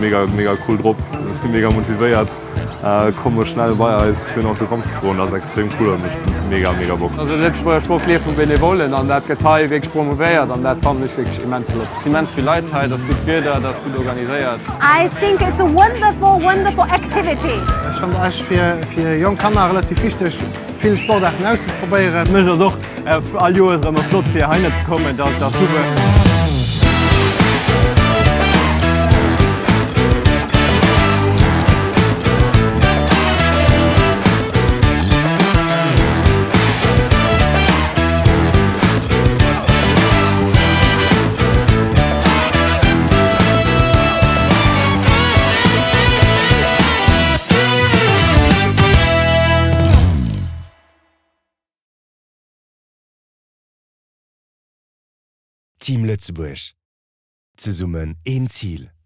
mega mega cool drop, si mega motivéiert, komme schnell bei eis fir en Autogramm ze froen. Dat ass extrem cool a mécht mega mega Bock. Also de Lëtzebuerger Sport lieft vum Benevollen an dat gëtt hei wierklech promouvéiert an dat fannen ech wierklech immens flott. Et si immens vill Leit hei, et ass gutt Wieder, et ass gutt organiséiert. I think it's a wonderful, wonderful activity. Ech fannen et eigentlech fir jonk Kanner relativ wichteg, vill Sportaarten auszeprobéieren. Fir mech ass och all Joers erëm flott fir heihinner ze kommen, dat ass super. Team Lëtzebuerg, zesummen een Zil!